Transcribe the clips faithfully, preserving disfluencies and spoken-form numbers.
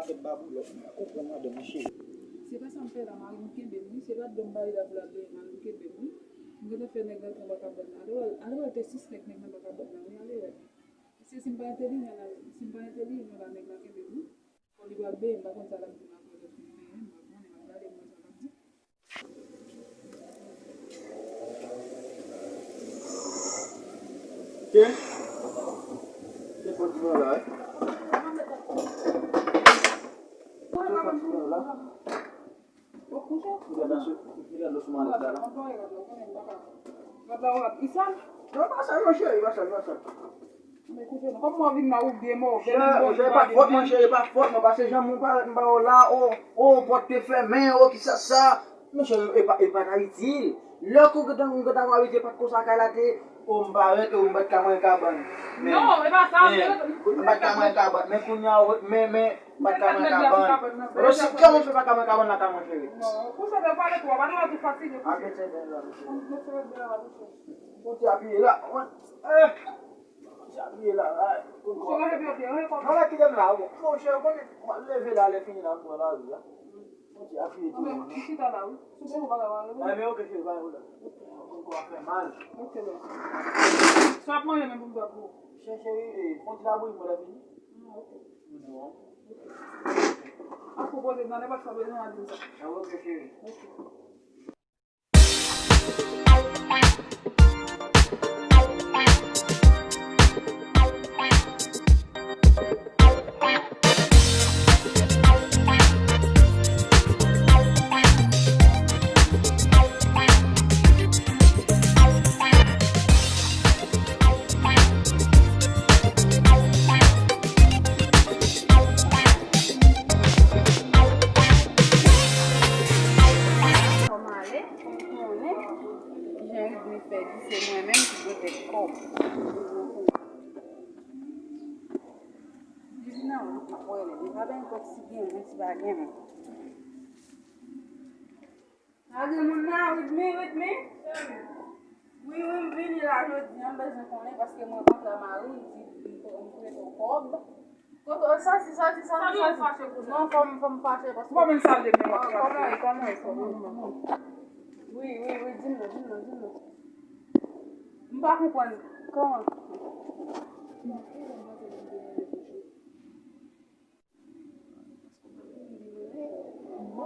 Afè babou lòt, mwen konprann madanm mwen cheri. Se pa sa m fè la, mari m kenbe m wi. Se pa dlo m ba li la pou l ap benyen, mari m kenbe m wi. M gentan fè nèg rantre anba kabann nan. Alò, alò, te sis nèg, nèg nan anba kabann nan wi, ale wè. Mesye, si m pa entelijan la, si m pa entelijan la, nèg la kenbe m wi. Fò li pral benyen, m pa konn sa l ap di m apre lè l fin benyen, m pa konnen, m ap gade, m wè sa l ap di. Ke? Ke fò di nou la, eh? Ke fò di nou la? Ou gade sou, ou gade sou malèt la, la. Gad la, ou gad. Isa? Non, pa sa, non, cheri, pa sa, pa sa. Men koute non, kòman w vin la ou byen move, menm bon, e pa fòt mwen, cheri, e pa fòt mwen, paske jan mwen parèt m ba w la, o, o, pòt te fèmen, o, kisa sa? Men cheri, e pa, e pa t itil. Lè kou gentan, m gentan abitye, pa t konsa kay la te, o, m parèt, o, m pa t ka manyen kabann. Men, non, e pa sa, men, m pa t ka manyen kabann, men kounye a, o, men, men, m pa t ka manyen kabann. Alò, si kè mwen fè pa ka manyen kabann la, ka mwen fè wi. Non, kouche, men pale twòp, pa nou tou fatige, kouche. Bondye apiye la, mwen, eh. Ti apiye la, ay, pou kò. Monchè, mwen epi, epi, epi, non, la kite m la, bon. Monchè, ou konnen, mwen leve la, lè fini la, m pran lari a. Monchè, apiye tou. Anben, ou chita la, wi. Sou byen, ou pa ka pale, wi. Ay, men oke, cheri, pa gen pwoblèm. Mwen kò a fè mal. Oke, mèsi. Sa ap manje, men pou m fè pou ou. Chèche, eh, fon ti labouyi, mwen la fini. Ah, oke. Non. Ap pwopoze m nan nenpòt sa, bezwen a di m sa. Ah, oke, cheri. Oke. Kòman ale? Ou konnen, jan Widmi fè di, se mwen menm ki pote kòb. Li vin nan wout, m ap wè li. Li pa benyen kòb si gen moun, si pa gen moun. Pa gen moun nan, Widmi, Widmi. Wi, wi, m vini la jodi a, m bezwen konnen paske mwen kontre a mari m, di m, m prete w kòb. Kote, sòti, sòti, sòti, sòti. Non, fò m, fò m fache paske. Ou pa menm sa vle men w ap fache. Kòman, kòman, kòman? Wi, wi, wi, di m non, di m non, di m non. M pa konprann. Kòman? Non,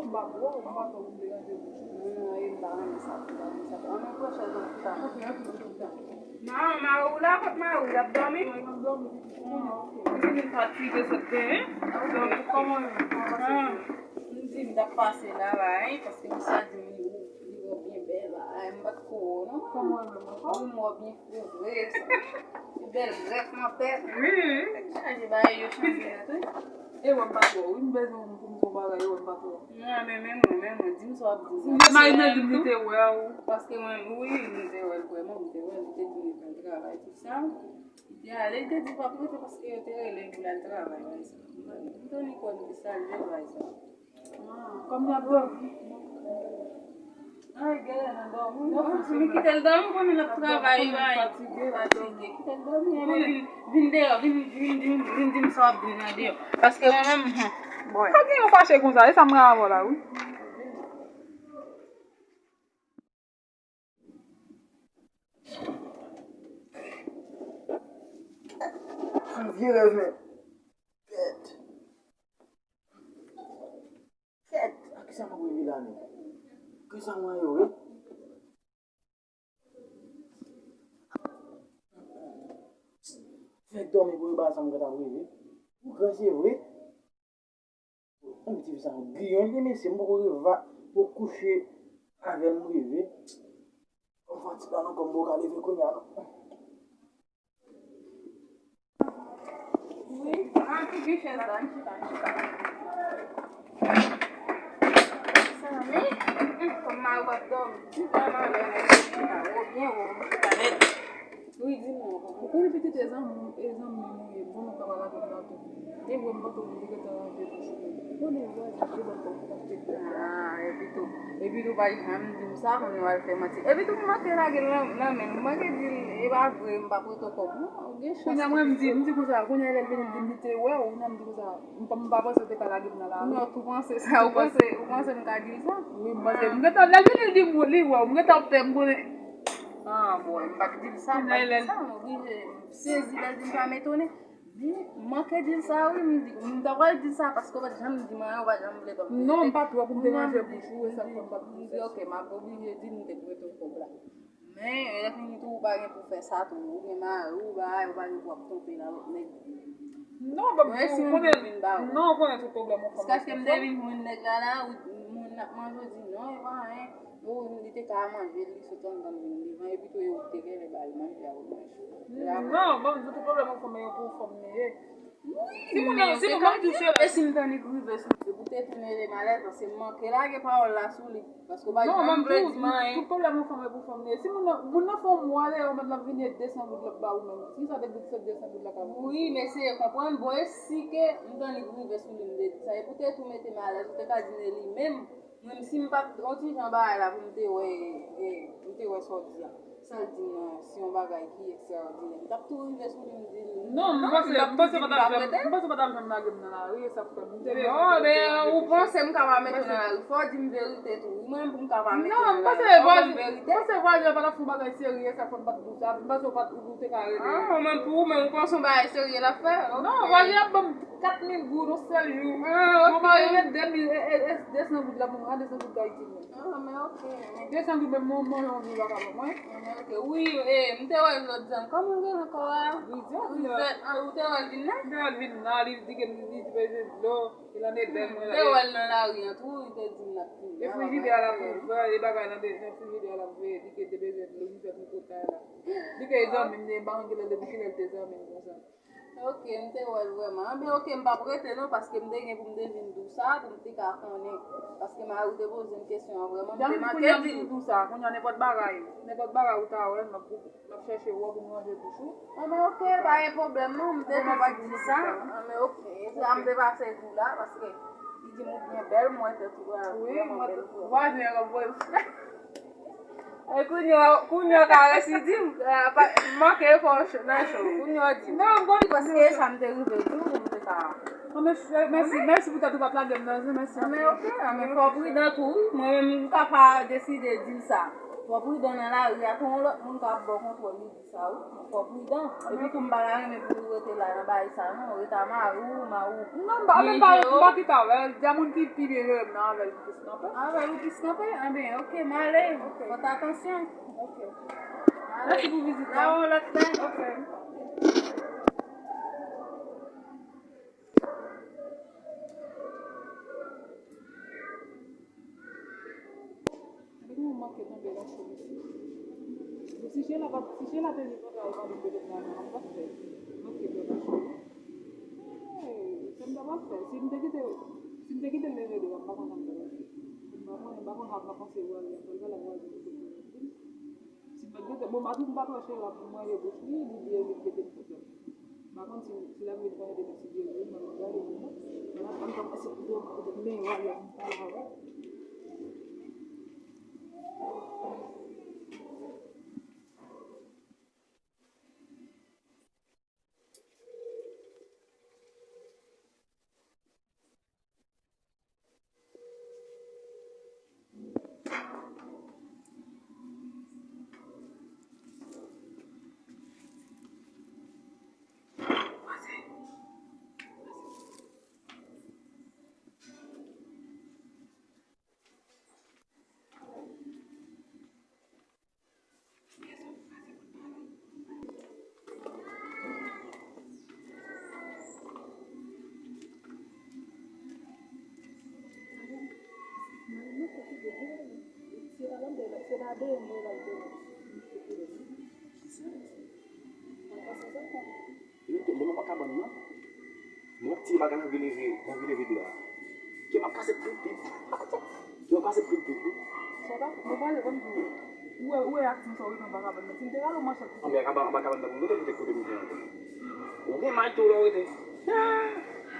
m pa kwè w, m pa kwè w vin deranje moun. Non, e m pa renmen sa, m pa renmen sa. Ann, ann pran chèz la, chita. Ok, ann chita. Nan, mari w la, kot mari w? L ap dòmi? Wi, l ap dòmi. Li vin fatige sot demen. Donk, kòman, kòman pase? M di m t ap pase la, la, wi, paske misye a di m li wè w byen bèl, la, m pa t ko wè w, non. Kòman w wè m? Wi, m wè w byen. Se vre sa. Bèl grèf nan tèt. Wi. Tèt chaje, bagay yo chanje nèt, wi. E wè m pa twò, wi, m bezwen pou m di yon bagay, e wè m pa twò. Non, men, men mwen, men mwen, di m sa w ap di. Mari mwen di m li te wè w. Paske mwen, wi, m te wè l vrèman, m te wè l, li te di m li pral travay, tout sa. Li te ale, li te di l p ap rete paske yo te rele l pou l al travay, bagay sa. M te ni kwè m te salye l, bagay sa. Kòm n ap dòmi. Ay, genlè nan dòmi. Non, si mi kite l dòmi, konnen l ap travay, fatige, kite l dòmi, vin, vin deyò, vin, vin, vin, vin di m sa w ap di m nan deyò. Paske mwen menm, hmm, bòy. Pa gen yon fache konsa, e sa m gen avè w la, wi. Yon vye rèv, men. Pèt. Kèt! A kisa m ap reve la menm? Kisa mwen yo, wi? Fèk dòmi pou yo ba sa m gentan reve. Ou gran se vre? Yon ti fi sa yon griyon li mesye, m poko rive pou kouche avè l m reve. Yon fatig la nan kò m poko ka leve kounye a non. Wi, an ki gen chèz la, m chita, m chita. Mezanmi, kòm mari w ap dòmi, ti zè nan lè nèg yo chita wo, byen wo, m chita nèt. Wi, di m non. Ou konnen pitit e zanmi, e zanmi nou ye, bon, nou ka pa lage m nan tou. E wè m panse ou te gentan lage tou chou. Ou konnen vwazen te ban m pou achte. Ah, epi tou, epi tou pa janm di m sa, kounye a w al fè manti. Epi tou m manke lage l nan, nan men l, m manke di l, e pa vre, m pa pote kòb. Non, ou gen chans. Kounye a mwen m di, m di konsa, kounye a lè l vini, l di m li te wè w, kounye a m di konsa, m pa, m pa panse w te ka lage m nan lari. Non, tou panse sa, ou panse, ou panse m ka di l sa? Wi, m panse, m gentan, lè l vini, l di m li wè w, m gentan ap fè, m konnen. Ah, bon, m pa t di l sa, m pa t di l sa, m oblije, m sezi lè l di m sa, m etone. Men, m manke di l sa, wi, m di, m ta pral di l sa, paske w pa t janm di m anyen, ou pa janm vle ban m verite. Non, m pa t wè pou m te ranje bouch ou, e sa k fè m pa t vle fè sa. M di, ok, m ap oblije di l, m te prete w kòb la. Men, lè fini tou, ou pa gen pou fè sa tou. Ou gen mari w, bagay, ou pa gen pou ap twonpe nan lòt nèg. Non, ban m di w, ou konnen, non, ou konnen tout pwoblèm yon fanm. Jiskaske m te vin jwenn nèg la la, wi, moun n ap manje, w di non, e pa anyen. Ou, li te ka manje, li sot anndan vin devan, epi tou, e ou ki te genlè ba l manje a, ou manje. Non, ban m di w, tout pwoblèm yon fanm, e pou yon fanm li ye. Si moun nan, si moun nan touche la. E si m tann li rive sou li, pou te tou mele m alèz, paske m manke lage pawòl la sou li. Paske w pa janm vle di m anyen. Tout pwoblèm yon fanm e pou fanm li ye. Si moun nan, moun nan fè yon mwa dèyè w, mèt l ap vini e de san goud l ap ba ou menm. Kisa te gout fè de san goud la ka ba ou? Wi, men eseye konprann. Bon, e si ke m tann li rive sou li, m te di sa. E pou te tou mete m alèz, ou te ka di m e li menm. Menm si m pa t yon ti jan bagay la pou m te wè, e, m te wè sa w di a. Sa l di m nan, se yon bagay ki ekstraòdinè. M t ap tou rive sou li, m di l. Non, m panse, m panse w pa t ap janm, m panse w pa t ap janm lage m nan lari, e sa k fè m te. Non, men ou panse m ka pa mete w nan lari. Fò w di m verite tou. Wi, mwen pou m ka pa mete w nan lari. Non, m panse vwazen an pa t ap fè yon bagay serye, sa k fè m pa t di w sa. M panse w pa t, ou te ka rele. Ah, mwen pou ou menm, ou panse yon bagay serye l ap fè? Non, vwazen an ap ban m kat mil goud yon sèl jou. Ah, ok. Mwen pa rive de mil, e, e, e, de san goud la pou mwen, de san goud Dayiti mwen. Ah, men ok, men. De san goud menm, mwen, mwen, yon jou pa ka ban mwen. Ah, men ok, wi, e, m te wè l lòt jan. Kòman l gen ankò a? Rizèt, Rizèt, ah, ou te wè l vin la? M te wè l vin la, li di ke m, li di bezwen dlo, e l ande bèl mwen la. M te wè l nan lari an tou, li te di m l ap vin la. E frijidè a l ap ouvè, e bagay nan de, nan frijidè a l ap veye, li di ke te bezwen dlo, li fè tripotay la. Li ke zanmi m, li pa konn kilè, depi kilè l te zanmi m konsa. Ok, m te wè l vrèman. Anben, ok, m p ap rete non, paske m te gen pou m te vin di w sa, pou m te ka konnen. Paske mari w te poze m kesyon an vrèman, m te manke di l. Kounye a m di w sa, kounye a nenpòt bagay, nenpòt bagay ou ta wè, m ap, m ap chèche wè pou m ranje bouch ou. Anben, ok, pa gen pwoblèm non, m te tou pa t di sa. Anben, ok, e sa m te pase di w la, paske li di m ou byen bèl, m wè tèt ou vrèman bèl. Wi, vwazen an ap voye m. E kounye a, kounye a w ka resi di m, eh, pa, m manke fè w cho, nan cho. Kounye a w di m. Non, m konnen. Paske e sa m te rive di w, m te ka. Non, men, mèsi, mèsi pou tèt ou pa t lage m nan zen, mèsi. Ah, men ok, ah, men fò w pridan tou, wi. Mwen menm, m ka pa deside di l sa. Fò w pridan nan lari a, tou yon lòt moun ka ap ba w kontwòl, li di sa, wi. Fò w pridan. Epi tou, m pa ta renmen pou w rete la nan bagay sa, non. Rete a mari w, mari w. Non, m pa, m pa, m pa kite avè l. Di a moun ki pi byen jere m nan avè l. Kanpe? Avè l ou plis kanpe? Anben, ok, m ale. Ok. Fòt atansyon. Ok. M ale. Mèsi pou vizit la. Nan yon lòt lè. Ok. Gade yon manke tonbe nan chou isi. Bon, si Sheila pa, si Sheila te vin konsa, l pa vin petèt nan, nan, an pa fè. Manke tonbe nan chou. Hey, sa m ta pral fè? Si m te kite, si m te kite l leve devan, m pa konn sa m ta pral fè. M pa konnen, m pa konn sa m ap panse vwazen an. Fò l pale ak vwazen an pou l vin. Si m pa t gentan, bon, m pa t, m pa t wè Sheila pou manje bouch li, li di e li k mete m sou kè. M pa konn si, si l ap vin konnen depi si Dye vle, mwen m ap gade pou mwen. Mwen ap, m ap panse pou mwen, petèt men vwazen an, m pale avè l. Yo te lè m anba kabann nan. Mwen ap tiye bagay nan vile vye, nan vile vye dlo a. Ke m ap kase prit prit. Ke m ap kase prit prit wi. Sa pa, mwen pale ban m di. Ou wè, ou wè aksyon sa w rete anba kabann nan. Si l te rale w manchèt pou... Anba kabann, anba kabann nan pou m rete, pou te kote m te rete. Ou gen may tou la w rete.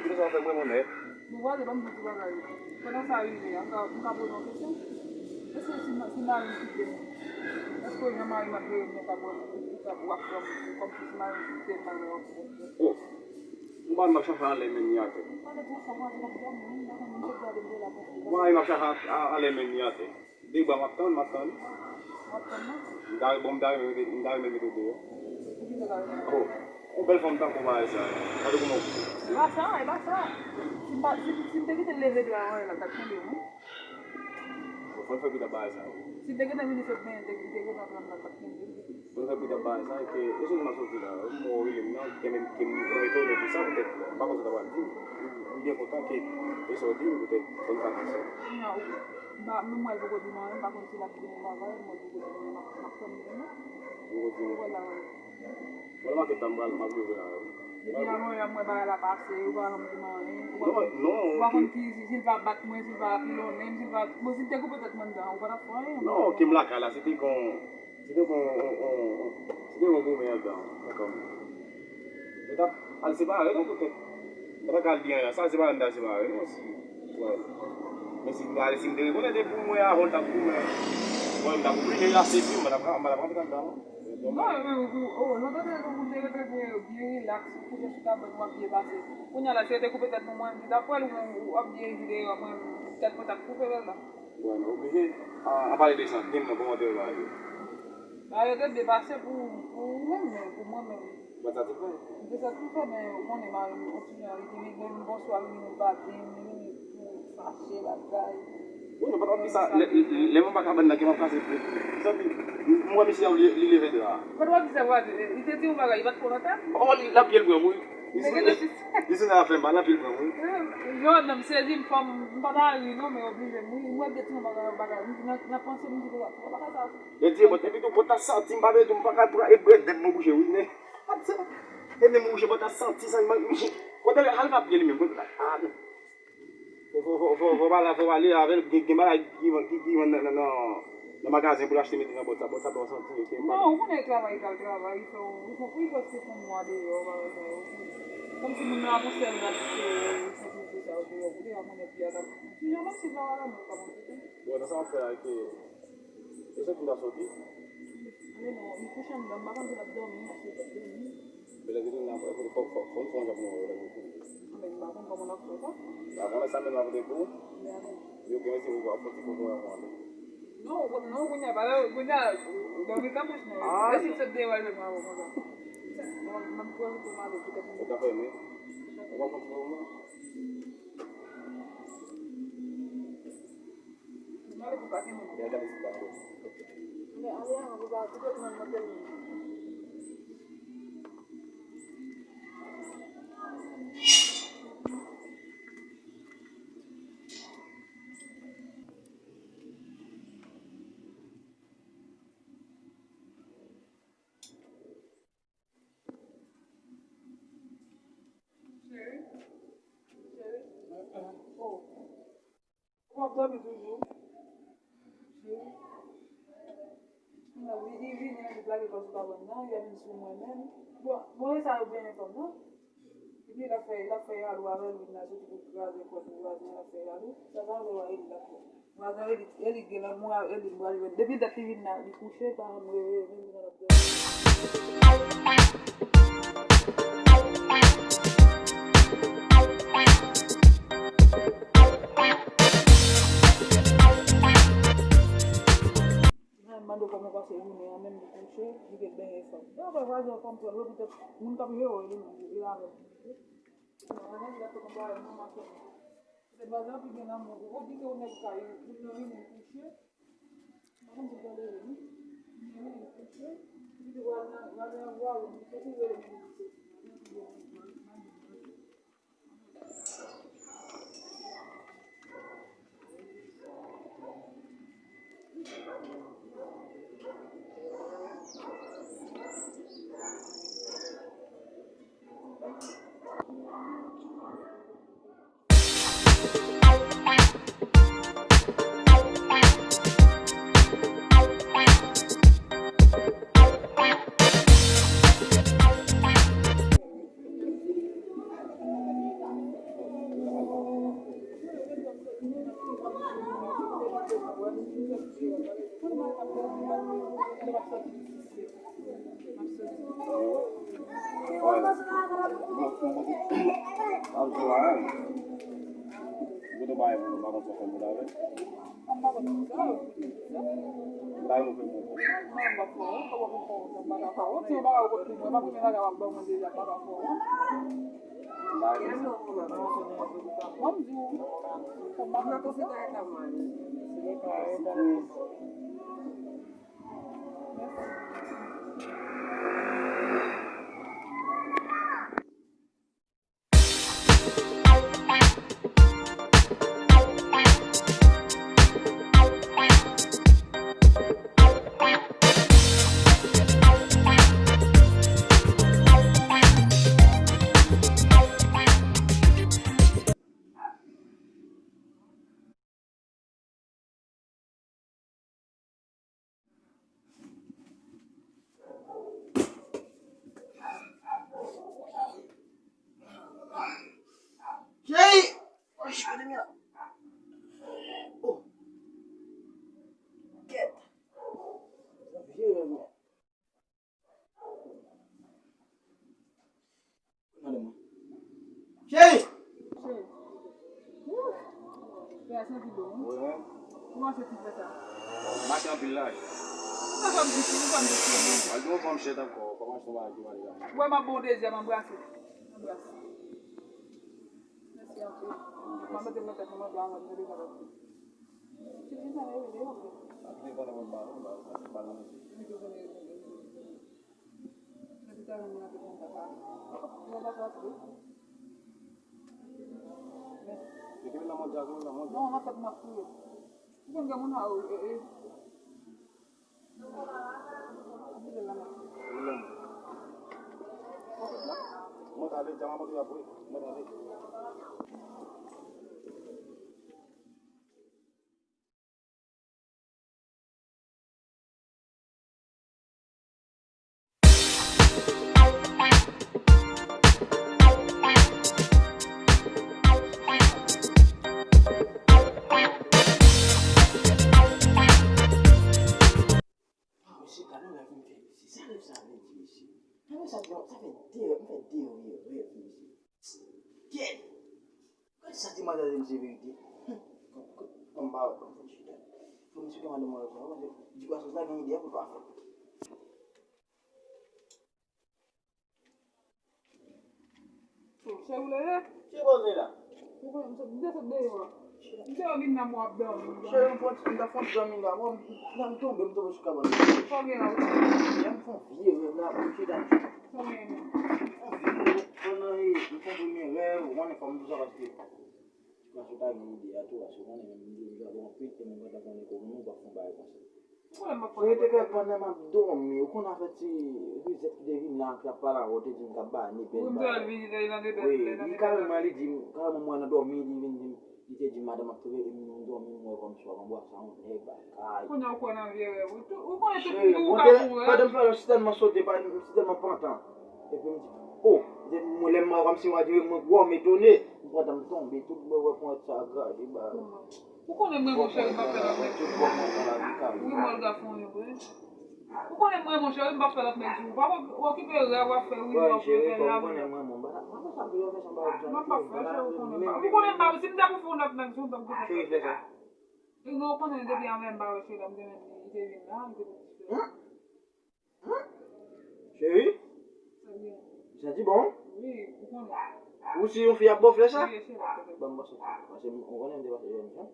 Kote sa w fè mwen, mwen mèt. Bon, vwazen, ban m di w ti bagay. Pandan sa rive a, m ka, m ka poze w kesyon. Èske si, si mari m kite m, èske jan mari m ap jere m nan, w ap wè m, w ap, w ap pran m kòmsi si mari m kite m, bagay w ap fè? Oh, m pa m ap chache anlè men ni atè. M pale konsa, vwazen ap dòmi, wi, m pa konn, m sot gade m te la konsa. Mari m ap chache anlè men ni atè. De bra m ap tann, m ap tann. M ap tann, non? M ta, bon, m ta renmen mete, m ta renmen mete w deyò. Poukisa w ta renmen? Oh, yon bèl fanm tankou w bagay sa. Gade kòman w koupe. E pa sa, e pa sa. Si m pa, si, si m te kite l leve dra anlè la, l t ap kenbe m, wi. Bon, fò n fè pita bagay sa, wi. Si m te gentan vini sot benyen, te, te gentan pran m la, l t ap kenbe m. Fò n fè pita bagay sa, e ke, e soti m ap soti la, m wè w rele m nan, kenbe m, kenbe m, mwen etone pou sa, poutèt, m pa konn sa w ta pral di m. M byen kontan ke, e sa w di m, poutèt, fò n pa konn sa. Kounye a, ou, m pa, menm mwen poko di m anyen, m pa konn si l ap gen yon bagay, mwen poko di m anyen, m ap, m ap tann li, non. Ou poko di m anyen. Vwala, wi. Mwen, maket la, m pral, m ap leve la, wi. Depi avan yè, m wè bagay la pase, ou pa janm di m anyen. Ou pa konn, non, ou pa konn ki, si, si l pa bat mwen, si l pa pilonnen m, si l pa, bon, si l te koupe tèt mwen anndan, ou pa t ap fè anyen. Non, ke m lakay la, si te gon, si te gon, on, on, on, si te gon goumen anndan, ankò. Yo t ap al separe, non, poutèt. Yo pa t al byen la, sa separe, n ta separe, non, si, wè. Men si m ta, si m te rekonèt, e pou mwen, avan l t ap goumen, mwen, m t ap oblije lase pye m, m pa t ap, m pa t ap rantre anndan, non. Non, men, ou, ou, oh, lontan te gen moun te retrete byen rilaks, ou kouche sou kabann, w ap byen pase. Kounye a la, si yo te koupe tèt mwen, mwen, m di, dapre l, ou, ou ap byen viv deyò, mwen, tèt mwen t ap koupe lè la. Bon, nou oblije. An, an pale de santi m nan, kòman te va yo? Ba, yo te byen pase pou, pou ou menm, men pou mwen menm. Bon, sa te fè. M te santi m fè, men ou konnen mari m, yon ti jan, li te vin, li vin bonswa, li vin bat, li vin tou fache, bagay. Wi, nou pa t ap di sa. Lè, lè, lè m anba kabann nan, ke m ap kase pye. Santi, m wè misye a, li, li leve dra. Mwen wè misye a, li te di yon bagay, li pa t konn antann. Oh, li, l ap pye l pran m, wi. Li sou, li sou nan afè m, l ap pye l pran m, wi. Yo, non, m sezi, m pa, m pa ta ri, non, men oblije m ri. M wè gen ti yon bagay, yon bagay. M di, nan, nan panse m, m di, bagay sa. Yo di, bon, epi tou, bon, ta santi, m pa vle tou, m pa ka pran, e, e, dèt mwen bouche, wi, men. E, men mwen bouche, bon, ta santi sa, m, m, kote l al pa pye li menm, kote l al, ah, non. Fò, fò, fò, fò, fò pale, fò pale avè l, gen, gen bagay ki, ki, ki vann nan, nan, nan, nan magazen pou l achte mete nan bòt sa, bòt sa, bòt santi, ok, m pa... Non, ou konnen travay, kal travay, fè w, ou konprann, prèske fè yon mwa deyò, bagay sa yo. Kòmsi moun nan ap yon sèl rad, se, se pou sa yo deyò, ou deja konnen pye a t ap, si jan masin la, wala, mwen, kòman se te. Bon, nan sa w ap fè a, ke, e soti m ta soti. Men non, li kouche anndan, m pa konn si l ap dòmi, èske l ap dòmi. Men lè vini la, fò, fò, fò, fò n fè yon jan pou nou wè lè nou fini. Men m pa konn kòman n ap fè sa. Avan lè sa menm la pote pou ou? Men avan. Yo gen se ou ap fè ti kote w avan. Non, ou konn non, kounye a, pa lè, kounye a, dòmi tankou chyen. Ah. Èske se deyò al jwenn mwen avan konsa? Bon, m ap pwofite m ale poutèt mwen. Ou ka fèmen? Ou pa konn fè ou non? Mwen ale pou pa gen moun. Mwen gade si pa fè. Men ale avan pou pa kite mwen nan tèl moun. Cheri, cheri, oh, ou ap dòmi toujou? Cheri. Li, li vini, li plake kò sou kabann nan, li ap vin sou mwen menm. Bon, bon, e sa yo benyen fanm nan. Epi l ap fè, l ap fè yalou avè l, vin la soti pou kraze kò l, vwazen l ap fè yalou. Sa, sa vle wè, li l ap fè. Vwazen Eli, Eli gen lanmou a Eli, m pral jwenn. Depi dat li vin la, li kouche, pa janm reveye, menm jan l ap dòmi. Mwen mande w kòman w pase jounen an, menm li kouche, li gen benyen fanm. Dapre vwazen fanm twòp, yo poutèt moun k ap jere w, li menm, li avè l kouche. Vwazen li ap fè konn bagay, manman fanm. Poutèt vwazen an pi gen lanmou. Ou di ke yon nèg kay, moun nan vini kouche. M pa konn si w pral leve, non. Moun nan vini kouche. Li di vwazen an, vwazen an vwazen, li soti rele moun nan. M ap soti isit. M ap soti. Wè. M ap di w la, m gen bagay pou nou pa konn sa fè moun avè. M pa konn sa. M pa konn sa. M pa konn sa. Non, m pa fè w. Kòman pou fè w? M pa ka fè w. Ti bagay ou konn pou mwen. Pa premye bagay w ap ban mwen deja, m pa ka fè w. Bon, m di w, kòm m ap nan konsidere kòm mwen. Cheri! Oy, kote m ye la? Oh. Kèt. Sa vye rèv mwen. Cheri! Cheri. Wouh! Fè a santi bon, wi. Wi, wi. Kòman se ti fè sa? Mache anpil la. Ou pa fè m piti, ou pa m piti, non. Al di yon fanm chèt ankò, kòman se bagay ki pale la? Wè, m ap bon dezyèm anbrase. Anbrase. Mèsi anpil. M ap mete l nan tèt mwen, mwen dwe avè l, mwen dwe avè l. Cheri, sa leve deyò, wi. Sa ki te konnen mwen ba, ba, ba, ba, ba, Mwen te konnen yo, yo, yo, yo. Mwen te ta renmen antre nan papa. Mwen pa ka antre. Men. Yo te vin nan mond djaz, nan mond djaz. Non, nan tèt mwen ap kriye. Ou konn gen moun a, e, e. Mwen ta ale, djama monte apre. Mwen ta ale. Ah, mesye, gade rèv m fè, mesye. Sa rèv sa vle di, mesye? Gade sa, sa fè de, m fè de rèv, mesye. Kèt! Gade sa ti madanm se verite. Hum, kòm, kòm, kòm pa wè, kòm fò chita. Fò m esplike madanm mwen sa, paske di pa sa gen ide pou l pa fè. Cheri, ou leve? Ki koze la? Ou konnen m sot, m te sot deyò a. M te wè w vin nan mwen ap dòmi. Cheri, m fon, m ta fon dòmi la. Bon, m, m tonbe, m tonbe sou kabann. Sa w gen la, wi? Yè m fon vye rèv la, m chita. Sa w gen? M fon vye rèv. Pandan, e, m fon premye rèv, ou konnen fò m di sa paske Paske w ta gen ide a tou, paske w konnen menm m deja bon anpil, e mwen pa ta konnen kòman w pa fè yon bagay konsa. Ou konnen m pa fè yon bagay. Ou te gen pandan m ap dòmi, ou konn afè ti rizèt ki te vin la, ki t ap pale avè w, te di m k ap ba nèg bèl bagay. Wi, m te wè l vini, te nan de bèl, wi, li kareman, li di m, kareman m wè nan dòmi, li vin di m, li te di madanm ap twouve, e m nan dòmi, m wè kòmsi w ap anbrase yon nèg bagay. Kounye a w kwè nan vye rèv, wi. Ou konnen tout moun ou ka pou rèv. Pandan m fè lòt, si tèlman sote, pa, si tèlman pantan. Epi m di, o, mwen lè m wè kòmsi m ap di mwen gwò, m etone. M pantan m tonbe, tout mwen wè ponyèt sa gade ba. Ou konnen mwen, monchè, m p ap fè lòt nèg sou ou. Wi, mòl gason yo vre. Ou konnen mwen, monchè, m p ap fè lòt nèg sou ou. Pa okipe rèv w ap fè, wi, m p ap fè la, wi. M p ap fè, cheri, ou konnen m pa, si m ta pou fè yon lòt nèg sou ou, m t ap fè sa. Cheri, fè sa. Ou konnen depi anlè m pa wè Sheila, m te mèt li te vin la, li te mèt fè. Hum? Hum? Cheri? Ou santi bon? Wi, ou konnen. Ou si yon fi ap ba w flè sa? Wi, e Sheila, konnen. Ban m pase. Paske m, ou konnen m te pase jèn jan.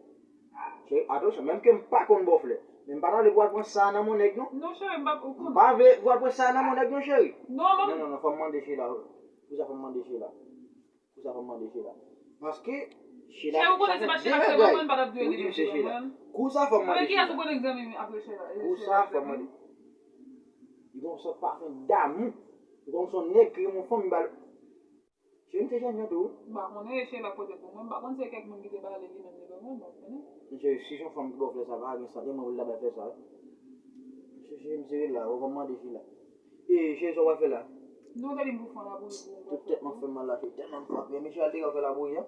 Cheri, atansyon, menm ke m pa konn ba w flè. Men m pa ta vle pou w al pran sa nan men yon nèg, non. Non, cheri, m pa, ou konnen. M pa vle pou w al pran sa nan men yon nèg, non, cheri. Non, non. Non, non, non, fò m mande Sheila. Pou sa, fò m mande Sheila. Kou sa fò m mande Sheila. Paske Sheila, cheri, ou konnen se pa Sheila sèlman, mwen m pa t ap dwe rele Sheila, mwen. Kou sa fò m mande Sheila. Avèk kiyès ou konn egzanmen apre Sheila? Kou sa fò m mande. Li gon sòt pafen damou. Li gon sòt nèg ki renmen yon fanm, li ba l. Cheri, m te jèn jan tou, wi. M pa konnen, e Sheila k pote pou mwen. M pa konn si se kèk moun ki te ba li li menm, li ba mwen, m pa konnen. Cheri, si se yon fanm ki ba w flè sa, pa gen sante mwen pou l ta bay flè sa, wi. Cheri, m sere la, ou fò m mande Sheila. E, cheri, sa w ap fè la? Non, te di m pou fè labouyi pou ou. Tout tèt mwen fè mal la, cheri, tèlman m frape. Mesye al degaje w fè labouyi an.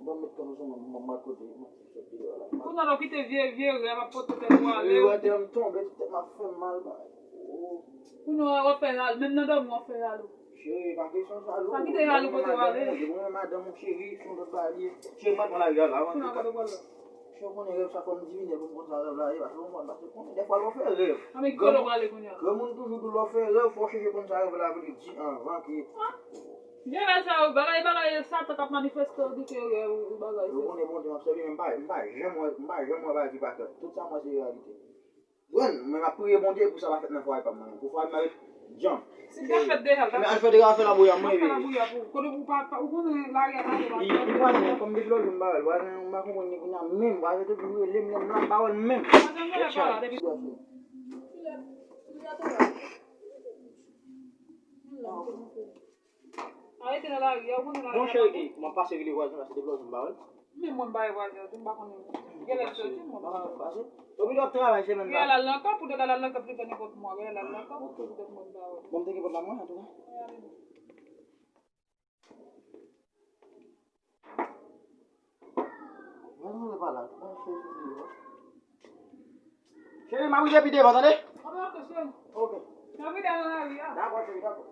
Bon, met kòm sou mwen, mwen, mwen kote, mwen soti deyò la. Kounye a, w kite vye, vye rèv ap pote tèt ou ale. Vye rèv, m tonbe, tout tèt m ap fè m mal, bay. Oh. Kounye a, w ap fè rale, menm nan dòmi, w ap fè rale. Cheri, pa kesyon sa, non. Pa kite rale kote w ale. Mwen, madanm ou, cheri, se yon lòt bagay li ye. Cheri, m pa t pran lari a la, kounye a, kote w pral la? Cheri, w konnen rèv sa, fò m divine pou m konn sa rèv la ye, paske w konn, paske w konnen, dèfwa lè w fè rèv. A, men kote w prale kounye a? Granmoun toujou di w lè w fè rèv, fò w chèche konn sa rèv la vle di anvan ke. Vye rèv sa yo, bagay, bagay, Satan k ap manifeste w di ke rèv ou bagay. Ou konnen Bondye m ap sèvi, men m pa, m pa janm wè, m pa janm wè bagay ki pa klè. Tout sa m wè se reyalite. Bon, mwen m ap priye Bondye pou sa pa fèt nan fwaye pa m nan. Pou fwaye m nan ret djanm. Si l ta fèt deja, l ta fèt. Men al fè deja, fè labouya, mwen. Fè labouya pou ou. Kote ou pa, pa, ou konnen lari a ta fè. Li, li vwazen, kòm depi lòt jou m pa wè l, vwazen, m pa konprann li kounye a menm, vwazen te toujou rele m, m pa wè l menm. Vwazen mwen pa la depi. Arete nan lari a, ou konnen lari a. Bon, cheri, m ap pase rele vwazen la, se depi lòt jou m pa wè l. Men mwen m pa wè vwazen an tou, m pa konnen. Genlè l soti, mwen pa konnen. Ou pito ap travay semèn sa. Genlè l al nan kòb, poutèt l al nan kòb, li fè nenpòt mwa. Genlè l al nan kòb, poutèt mwen m pa wè. Bon, m te gen pòt la mwen, antouka. Mwen, mwen pa la. Mwen, cheri, cheri, cheri. Cheri, m ap rive pi devan, tande? Ok, cheri. Ok. N ap rive nan lari a. Dakò, cheri, dakò.